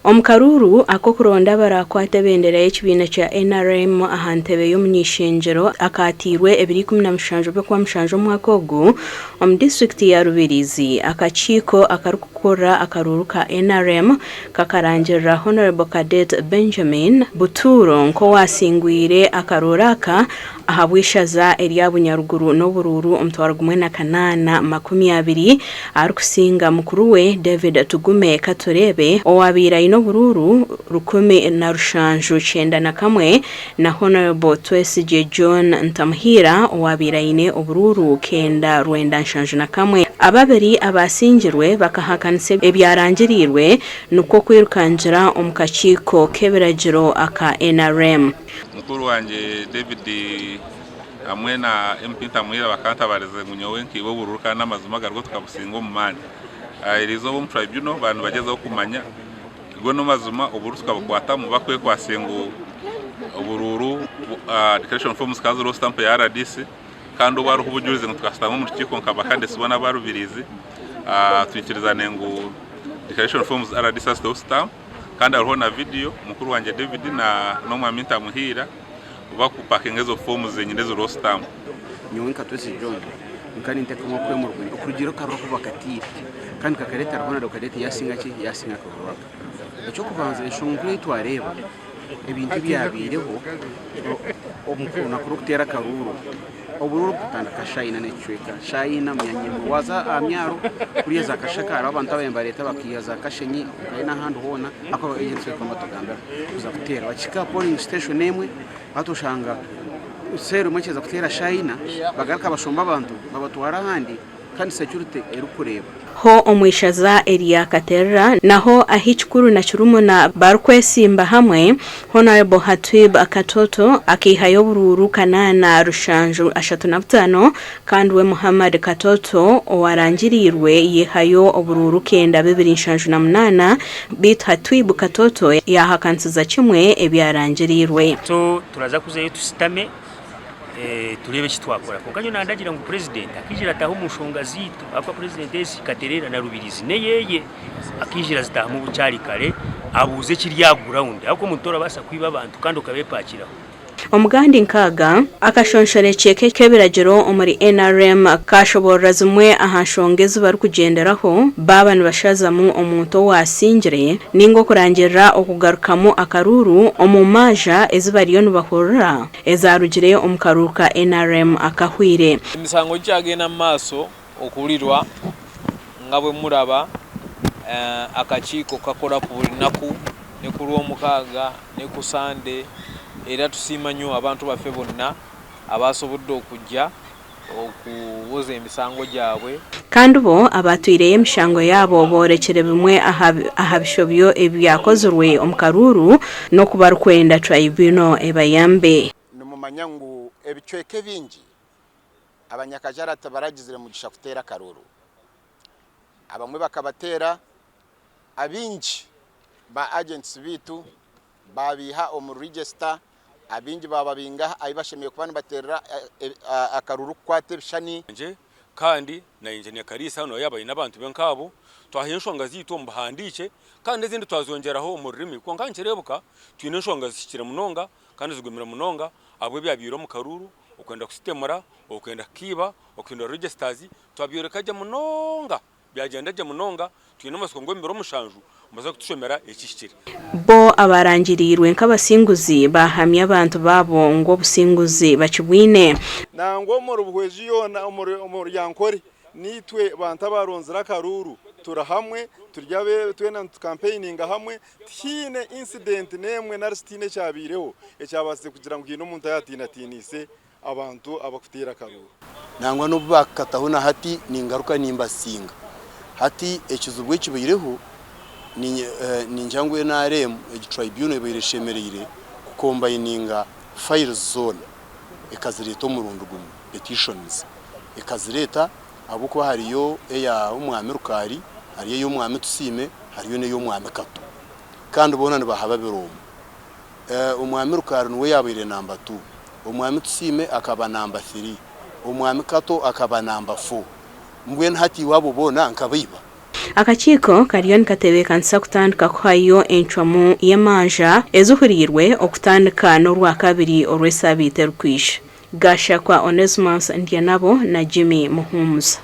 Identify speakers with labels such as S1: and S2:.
S1: Omu karuuru ak'okuronda abaraakwate ebendera y'ekibiina kya NRM aha ntebe y'omuny'eishengyero akaateirwe ebiro 17 by'Okwamushanju omwaka ogu omu disiturikiti ya Rubirizi, akakiiko akarikukurira akaruuru ka NRM kakarangirira Hon. Cadet Benjamin Buturo nk'owaasingwire akaruuru aka ahabw'eishaza erya Bunyaruguru n'oburuuru 1820 arikusinga mukuru we David Tugume Katureebe owaabaire aine oburuuru 1791 na Hon. Twesigye John Ntamuhiira owaabaire aine oburuuru 971. Ababiri abaasingirwe bakahakanisa ebyarangiriirwe nikwo kwirukangira omu kakiiko k'ebiragiro aka NRM.
S2: Mukuru wangye David hamwe na MP Ntamuhira bakantabarize ngu nyowe nkiiba oburuuru kandi n'amazima agarwo tukabusinga omu maani. Eriizooba omu tribunal baaba nibagyezaho kumanya go n'amazima oburuuru tukabukwatamu bakwekwatse ngu oburuuru declaration form zikaba ziriho stamp ya rdc kandi obu hariho obujurizi ngu tukashutama omu rukiiko nka bakadesi boona aba Rubirizi twikirizane ngu declaration forms rdc aziteho stamp. Kandi hariho na vidiyo mukuru wangye David na n'omwami Ntamuhiira bakupakinga ezo foomu zenyine eziriho sitampu.
S3: Nyowe nka Twesi John nka ninteekamu okwemulugunya okurugiirira akaruru aku bakatiire kandi kakareeta Ronald Cadet yaasinga ki yaasinga akaruru aka. Eky'okubanza enshonga nkuru ei twareeba ebintu ebyabaireho omu runaku rw'okuteera akaruuru Oburuuru bukatandika shaaha ina n'ekicweka, shaaha ina myanya emwe. Waaza aha myaro kuriya za Kashaka hariho abantu ababaire nibareeta bakaiha za Kashenyi nkahi n'ahandi hoona ahakuba agents bakaba nibatugambira kuza kuteera. Bakihika aha polling station emwe hati oshanga cell emwe ekyeza kuteera shaaha ina bagaruka bashomba abantu babatwara ahandi kandi security erikureeba.
S1: Ho omu ishaza erya Katerera naho ahi kikuru na kirumuna barikwesimba hamwe, Honourable Hatwib Katoto akaihayo oburuuru kanaana rushanju ashatu na butaano kandi we Muhammad Katoto owarangiriirwe yaihayo oburuuru 9278 beitu Hatwib Katoto yaahakanisiza kimwe ebyarangiriirwe.
S4: So turaza kuzayo tusitame tureebe eki twakora. Kwonka nyowe nandagira ngu purezidenti akaijira ataaha omu nshonga zaitu ahabw'okuba purezidenti ezi Katerera na Rubirizi n'eyeeye. Akaijira azitaahamu bukyari kare abuuze ekiri aha gurawundi ahabw'okuba omuntu torabaasa kwiba abantu kandi okabeepaakiraho.
S1: Omugandi nk'aga, akashonshorekye k'ebiragiro omuri nrm kaashoboorora zimwe aha nshonga ezi barikugyenderaho baaba nibashazamu omuntu owaasingire nainga okurangirira okugarukamu akaruuru omu maaja ezi bariyo nibahurira. Ezaarugire omu karuuru ka nrm akahweire.
S5: Emisango gikyagenda mu maaso okuhurirwa nga bwe muraba akakiiko kakora ku buri naku ni ku Rwomukaaga ni ku Sande era tusiima nyo abantu baffe bonna abasobodde okujja okuwoza emisango gyabwe.
S1: Kandi bo abaatwireyo emishango yaabo boorekire bimwe aha bishobyo ebyakozirwe omu karuuru n'oku barikwenda tribunal ebayambe.
S6: Nimumanya ngu ebicweka ebingi abanyakajara tibaragizire mugisha kuteera akaruuru. Abamwe bakabateera, abaingi ba agents baitu baabiiha omu register, abaingi baababinga ahu bashemereire kuba nibateerera akaruuru kukwata ebishushani.
S7: Kandi na Engineer Kariisa nawe yaaba aine abantu be nk'abo, twahayo enshonga zaitu omu buhandiikye kandi ezindi twazongyeraho omu rurimi. Kwonka nikireebeka twine enshonga zihikire munonga kandi zigumire munonga ahabw'ebyabaire omu karuuru, okwenda kusitemura, okwenda kukiiba, okuhindura registers, twabyoreka gye munonga. Byagyenda gye munonga, twine amatsiko ngu omu biro mushanju nibaza kutushomera ekihikire.
S1: Bo abaarangiriirwe nk'abasinguzi baahamya abantu baabo ngu obusinguzi bakibwine.
S8: Nangwa omuri Buhweju yoona omuri Ryankore naitwe bantu abaronzire akaruuru turi hamwe turi abe twena nitukampeininga hamwe tihaine incident n'emwe nari shi tihaine ekyabaireho ekyabaasize kugira ngu haine omuntu ayatiinatiinise abantu abakuteera akaruuru.
S9: Nangwa n'obu baakukataho na hati ningaruka nimbasinga. Hati ekizibu ekibaireho ningira ngu NRM egi tribunal ebaire eshemereire kukombayininga files zoona ekazireeta omurundi gumwe, petitions, ekazireeta ahabw'okuba hariyo eya Omwami Rukaari, hariyo ey'Omwami Tusiime, hariyo n'ey'Omwami Kato kandi boona nibahababira omwe. Omwami Rukaari niwe yaabaire namba tu, Omwami Tusiime akaba namba thiri, Omwami Kato akaba namba fo. Mbwenu hati iwe abo boona nkabaiba?
S1: Akakiiko kariyo nikatebeekanisa kutandika kuhayo encwamu y'emanja ezihuriirwe okutandika n'Orwakabiri orw'esaabiiti erikwija. Gashakwa Onesmus Ndyanabo na Jimmy Muhumuza.